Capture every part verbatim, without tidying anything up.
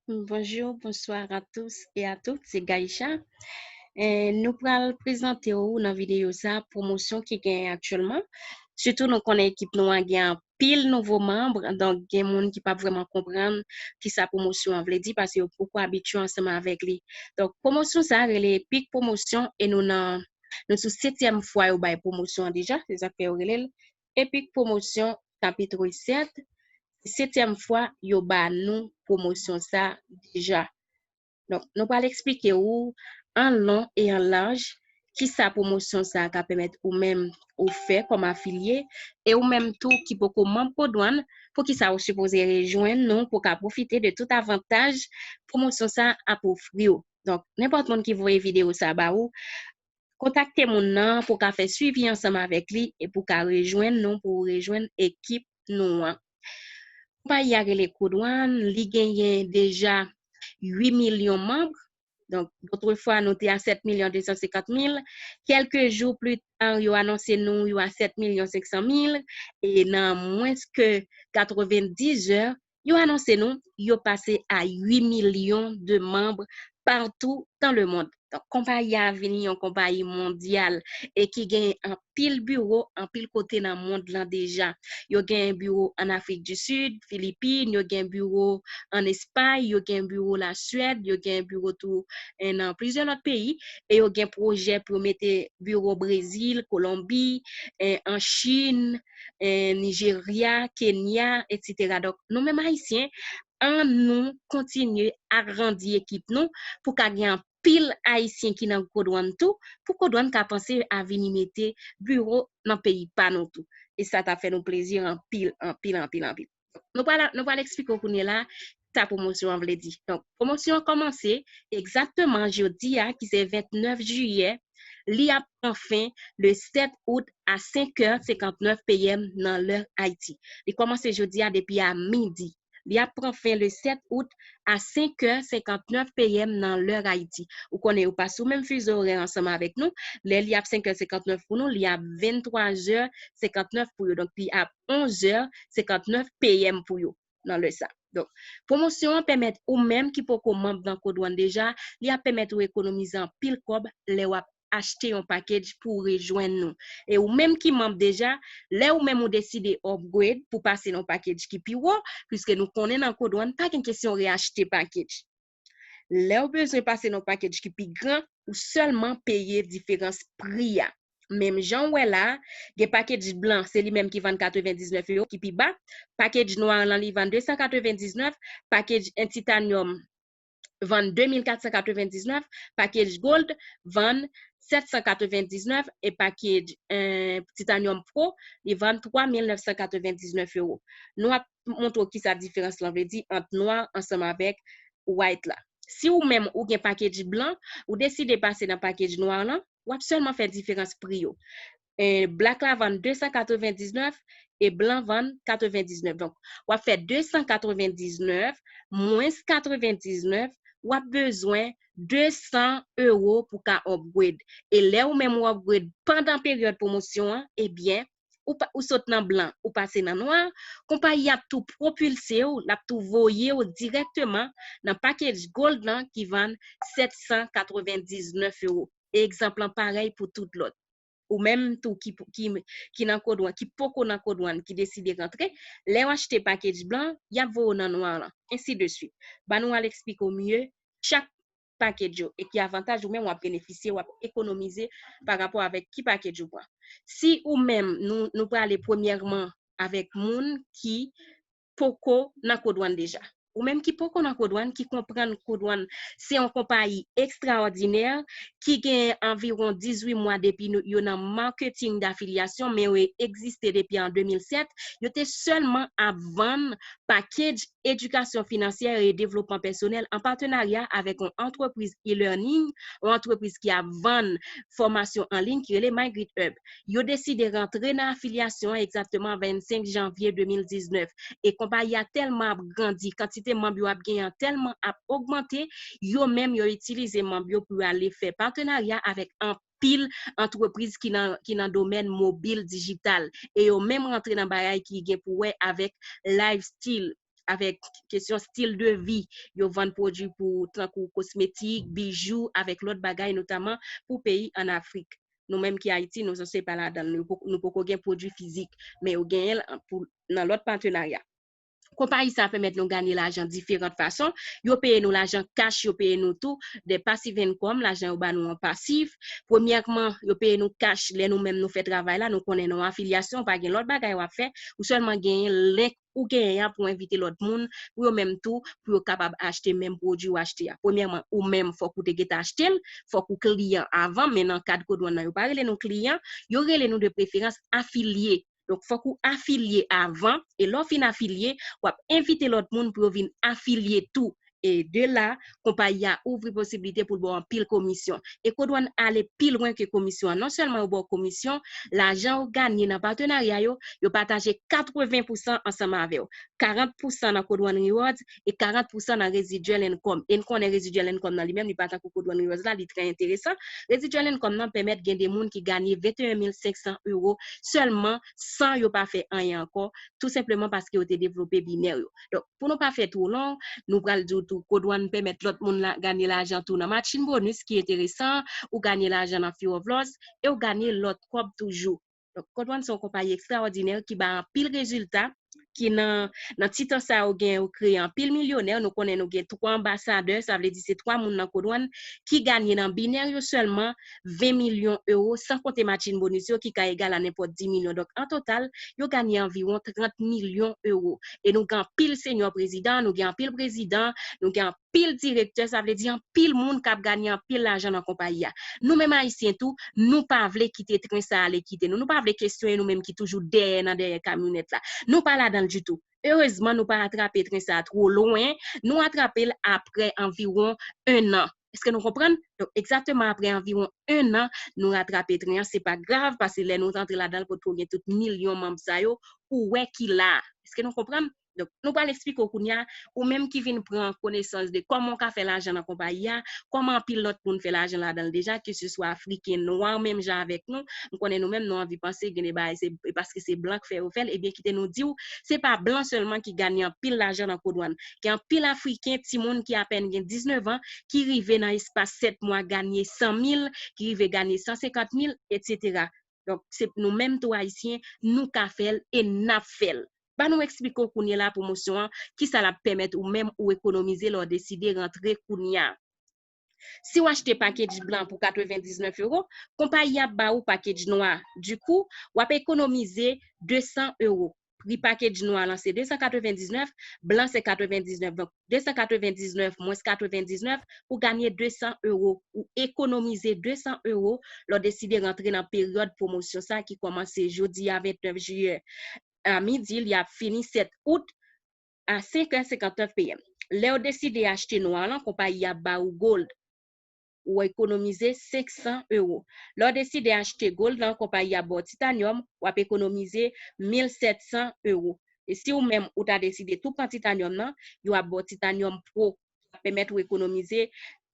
Bonjou, bonswa a tous e a tout, se Gaïcha. Eh, nou pral prezante w nan videyo sa pwomosyon ki genyen aktyèlman. Sitou nou konnen ekip nou an gen anpil nouvo manm, donk gen moun ki p ap vrèman konprann kisa pwomosyon an vle di paske yo poko abitye ansanm avèk li. Donk pwomosyon sa rele Epic Promotion e nou nan nou sou setyèm fwa yo bay pwomosyon an deja, se sa k fè yo rele l Epic Promotion chapitre sept. Se setyèm fwa yo ba nou pwomosyon sa deja. Donk, nou pral eksplike ou an lon e an laj kisa pwomosyon sa ka pèmèt ou menm ou fè kòm afilye e ou menm tou ki poko manm Kodwàn, poukisa ou sipoze rejwenn nou pou ka pwofite de tout avantaj pwomosyon sa ap ofri w. Donk, nenpòt moun ki voye videyo sa ba ou, kontakte moun nan pou ka fè swivi ansanm avèk li e pou ka rejwenn nou, pou rejwenn ekip nou an. Konpayi a rele Kodwàn, li genyen deja uit milyon manm. Donk, lotrefwa, nou te a sèt milyon de san senkant mil. Kèlke jou pli ta, yo anonse nou yo a sèt milyon senk san mil. E nan mwens ke katrevendiz è, yo anonse nou yo pase a uit milyon de manm partou dans le monde. Donk, konpayi a vini yon konpayi mondyal e ki gen anpil biwo, anpil kote nan mond lan deja. Yo gen biwo an Afrik di Sid, Filipin, yo gen biwo an Espay, yo gen biwo Laswèd, yo gen biwo tou eh, nan plizyè lòt peyi, e yo gen pwojè pou yo mete biwo Brezil, Kolonbi, eh, an Chin, eh, Nijerya, Kenya, etsetera. Donk, nou menm Ayisyen, ann nou kontinye agrandi ekip nou pou ka gen anpil Ayisyen ki nan Kodwàn tou, pou Kodwàn ka panse a vini mete biwo nan peyi pa nou tou. E sa ta fè nou plezi anpil, anpil, anpil, anpil. Nou pral, nou pral eksplike w kounye la sa pwomosyon an vle di. Donk, pwomosyon an kòmanse egzakteman jodi a, ki se vennèf jiyè. Li ap pran fen le sèt out a senk è senkantnèf P M nan lè Ayiti. Li kòmanse jodi a depi a midi. Li ap pran fen le sèt out a senk è senkantnèf P M nan lè Ayiti. Ou konnen yo pa sou menm fizo orè ansanm avèk nou. Lè li ap senk è senkantnèf pou nou, li ap venntwa è senkantnèf pou yo. Donk, li ap onz è senkantnèf P M pou yo nan lè sa. Donk, pwomosyon an pèmèt ou menm ki poko manm nan Kodwàn deja, li ap pèmèt ou ekonomize anpil kòb lè w ap achte yon package pou w rejwenn nou. E ou menm ki manm deja, lè ou menm ou deside upgrade pou pase nan package ki pi wo, piske nou konnen nan Kodwàn pa gen kesyon reachte package. Lè w bezwen pase nan package ki pi gran, ou sèlman peye diferans pri a. Menm jan w wè la, gen package blan, se li menm ki vann katrevendiznèf ewo, ki pi ba. Package nwa lan, li vann de san katrevendiznèf. Package en titanyòm vann de mil kat san katrevendiznèf. Package gold vann sèt san katrevendiznèf. E package eh, titanyòm pro, li vann twa mil nèf san katrevendiznèf ewo. Nou ap montre w kisa diferans lan vle di ant nwa ansanm avèk white la. Si ou menm ou gen package blan, ou deside pase nan package nwa lan, w ap sèlman fè diferans pri yo. Eh, black la vann de san katrevendiznèf e blan vann katrevendiznèf. Donk, w ap fè de san katrevendiznèf mwens katrevendiznèf, w ap bezwen de san ewo pou ka upgrade. E lè ou menm ou upgrade pandan peryòd pwomosyon an, ebyen, ou, pa- ou sot nan blan, ou pase nan nwa, konpayi a ap tou pwopilse w, l ap tou voye w dirèkteman nan package gold lan ki vann sèt san katrevendiznèf ewo. E egzanp lan parèy pou tout lòt. Ou menm tou ki, ki, ki nan Kodwàn, ki poko nan Kodwàn, ki deside rantre, lè w achte package blan, y ap voye w nan nwa lan, ensi de swit. Ban nou al eksplike w mye chak package yo e ki avantaj ou menm w ap benefisye, w ap ekonomize pa rapò avèk ki package ou pran. Si ou menm, nou, nou prale premyèman avèk moun ki poko nan Kodwàn deja. Ou menm ki poko nan Kodwàn, ki konprann Kodwàn se yon konpayi ekstraòdinè, ki gen anviwon dizuit mwa depi nou- yo nan marketing d'affiliation, men yo egziste depi an de mil sèt, yo te sèlman ap vann package éducation financière et développement personnel an patenarya avèk yon antrepriz e-learning, yon antrepriz ki ap vann fòmasyon an liy ki rele MyGridHub. Yo deside rantre nan afilyasyon an egzakteman vennsenk janvye de mil diznèf. E konpayi a tèlman ap grandi, kantite manm yo ap genyen an tèlman ap ogmante, yo menm yo itilize manm yo pou yo ale fè patenarya avèk anpil antrepriz ki nan, ki nan domèn mobil dijital. E yo menm rantre nan bagay ki gen pou wè avèk lifestyle. avèk kesyon stil de vi. Yo vann pwodui pou tankou kosmetik, bijou, avèk lòt bagay, notaman pou peyi ann Afrik. Nou menm ki Ayiti, nou sanse pa ladan l, nou poko gen pwodui fizik, men yo genyen l pou, nan lòt patenarya. Konpayi sa pèmèt nou ganye lajan diferan fason. Yo peye nou lajan kach, yo peye nou tou de passive income, lajan yo ba nou an pasif. Premyèman, yo peye nou kach lè nou menm nou fè travay la, nou konnen nan yon afilyasyon, pa gen lòt bagay w ap fè, ou sèlman genyen link ou genyen an pou envite lòt moun, pou yo menm tou, pou yo kapab achte menm pwodui w achte a. Premyèman, ou menm fòk ou te gentan achte l, fòk ou kliyan avan, men nan kad Kodwàn nan, yo pa rele nou kliyan, yo rele nou de preferans afilye. Donk, fòk ou afilye avan, e lè w fin afilye, w ap envite lòt moun pou yo vin afilye tou. E de la, konpayi a ouvri posiblite pou l ba w anpil komisyon. E Kodwàn ale pi lwen ke komisyon an. Non sèlman yo ba w komisyon, lajan ou ganye nan patenarya yo, yo pataje katreven pousan ansanm avè w. Karant pousan nan Kodwàn Rewards e karant pousan nan Residual Income. E n konnen Residual Income nan li menm, li pa tankou Kodwàn Rewards la, li trè enteresan. Residual Income nan pèmèt gen de moun ki ganye venteyen mil senksan ewo sèlman san yo pa fè anyen ankò, tou senpleman paske yo te devlope binè yo. Donk, pou nou pa fè twò long, nou pral di w tou, Kodwàn pèmèt lòt moun la ganye lajan tou nan Matching Bonus ki enteresan, ou ganye lajan nan Few of Loss, e ou ganye lòt kòb toujou. Donk, Kodwàn se yon konpayi ekstraòdinè ki bay anpil rezilta, ki nan, nan ti tan sa yo gen, yo kreye anpil milyonè. Nou konnen nou gen twa anbasadè, sa vle di se twa moun nan Kodwàn ki ganye nan binè yo sèlman ven milyon ewo, san konte Matching Bonus yo ki ka egal a nenpòt dis milyon. Donk, an total, yo ganye anviwon trant milyon ewo. E nou gen anpil senyò prezidan, nou gen anpil prezidan, nou gen anpil direktè, sa vle di anpil moun k ap ganye anpil lajan nan konpayi a. Nou menm Ayisyen tou, nou pa vle kite tren sa ale kite nou. Nou pa vle kesyone nou menm ki toujou dèyè nan dèyè kamyonèt la. Nou pa ladan l ditou. Erezman, nou pa atrape tren sa a twò lwen. Nou atrape l apre anviwon ennan. Èske nou konprann? Donk, egzakteman apre anviwon ennan, nou ratrape tren an. Se pa grav, paske lè nou antre ladan l, kote w gen tout milyon manm sa yo, ou wè ki la. Èske nou konprann? Donk, nou pral eksplike w kounye a, ou menm ki vin pran konesans de kòman w ka fè lajan nan konpayi a, kòman anpil lòt moun fè lajan ladan l deja, ke se swa Afriken, nwa, menm jan avèk nou. M konnen nou menm, nou anvi panse gen de bagay, se paske se blan k fè yo fè l. Ebyen, kite nou di w, se pa blan sèlman ki ganye anpil lajan nan Kodwàn. Gen anpil Afriken, timoun ki apèn gen diznèf an, ki rive nan espas sèt mwa ganye san mil, ki rive ganye san senkant mil, etsetera. Donk, se nou menm tou Ayisyen, nou ka fè l e n ap fè l. Ban nou eksplike w kounye la pwomosyon an, kisa l ap pèmèt ou menm ou ekonomize lè w deside rantre kounye a. Si w achte package blan pou katrevendiznèf ewo, konpayi a ap ba ou package nwa. Dikou, w ap ekonomize desan ewo. Pri package nwa lan se desan katrevendiznèf, blan se katrevendiznèf. Donk, desan katrevendiznèf mwens katrevendiznèf, ou ganye desan ewo. Ou ekonomize desan ewo lè w deside rantre nan peryòd pwomosyon sa ki kòmanse jodi a ventnèf jiyè a midi, li ap fini sèt out a senk è senkantnèf P M. Lè w deside achte nwa lan, konpayi a ap ba ou gold. Ou ekonomize senk san ewo. Lè w deside achte gold lan, konpayi a ap ba w titanyòm, w ap ekonomize mil sèt san ewo. E si ou menm ou ta deside tou pran titanyòm nan, yo ap ba w titanyòm pro, ki ap pèmèt ou ekonomize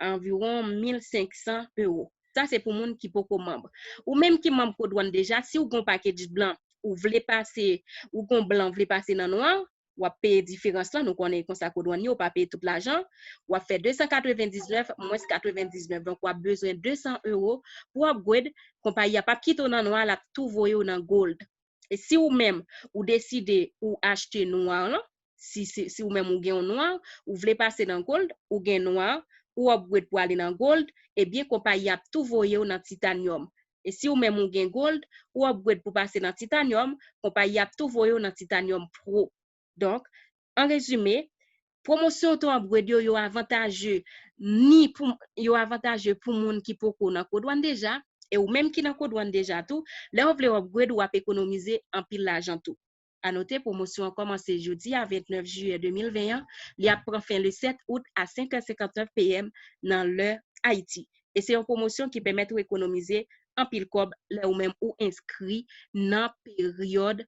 anviwon mil senk san ewo. Sa se pou moun ki poko manm. Ou menm ki manm Kodwàn deja, si w gen yon package blan, ou vle pase, ou gen yon blan, ou vle pase nan nwa, w ap peye diferans lan, nou konnen konsa Kodwàn ye, ou pa peye tout lajan, w ap fè desan katrevendiznèf mwens katrevendiznèf. Donk, w ap bezwen desan ewo pou w upgrade, konpayi a p ap kite w nan nwa, l ap tou voye w nan gold. E si ou menm, ou deside ou achte nwa lan, si, si, si ou menm ou gen yon nwa, ou vle pase nan gold, ou gen nwa, ou upgrade pou ale nan gold, ebyen, konpayi a ap tou voye w nan titanyòm. E si ou menm ou gen gold, ou upgrade pou pase nan titanyòm, konpayi a ap tou voye w nan titanyòm pro. Donk, an rezime, pwomosyon oto upgrade yo, yo avantaje ni pou, yo avantaje pou moun ki poko nan Kodwàn deja, e ou menm ki nan Kodwàn deja tou, lè w vle upgrade, w ap ekonomize anpil lajan tou. A note, pwomosyon an kòmanse jodi a ventnèf jiyè de mil ven an, li ap pran fen le sèt out a senk è senkantnèf P M nan lè Ayiti. E se yon pwomosyon ki pèmèt ou ekonomize anpil kòb lè ou menm ou enskri nan peryòd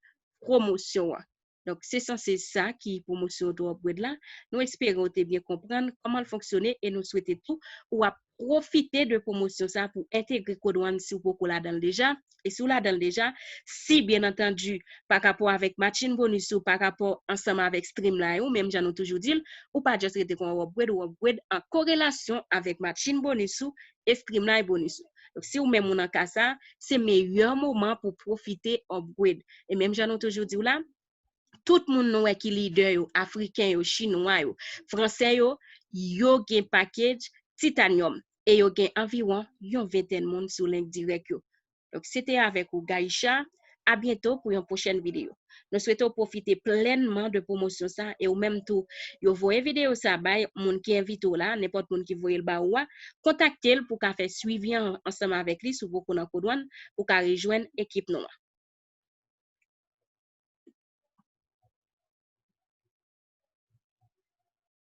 pwomosyon an. Donk, se sanse sa ki pwomosyon oto upgrade la. Nou espere w te byen konprann kòman l fonksyone e nou swete tou ou ap pwofite de pwomosyon sa pou entegre Code One si w poko ladan l deja. E si w ladan l deja, si byen antandi, pa rapò avèk matching bonus ou, pa rapò ansanm avèk Streamline ou, menm jan nou toujou di l, ou pa just rete kon yon upgrade, ou upgrade an korelasyon avèk matching bonus ou e Streamline bonus ou. Donk, si ou menm ou nan ka sa, se meyè moman pou pwofite upgrade. E menm jan nou toujou di w la, tout moun nou wè ki lidè yo, afriken yo, chinwa yo, fransè yo, yo gen package titanyòm e yo gen anviwon yon ventèn moun sou link dirèk yo. Donk, se te avèk ou, Gaïcha. A byento pou yon pwochèn videyo. Nou swete w pwofite plènman de pwomosyon sa e ou menm tou, yo voye videyo sa bay moun ki envite w la, nenpòt moun ki voye l ba ou a, kontakte l pou w ka fè swivi an ansanm avèk li si w poko nan Code One, pou w ka rejwenn ekip nou an.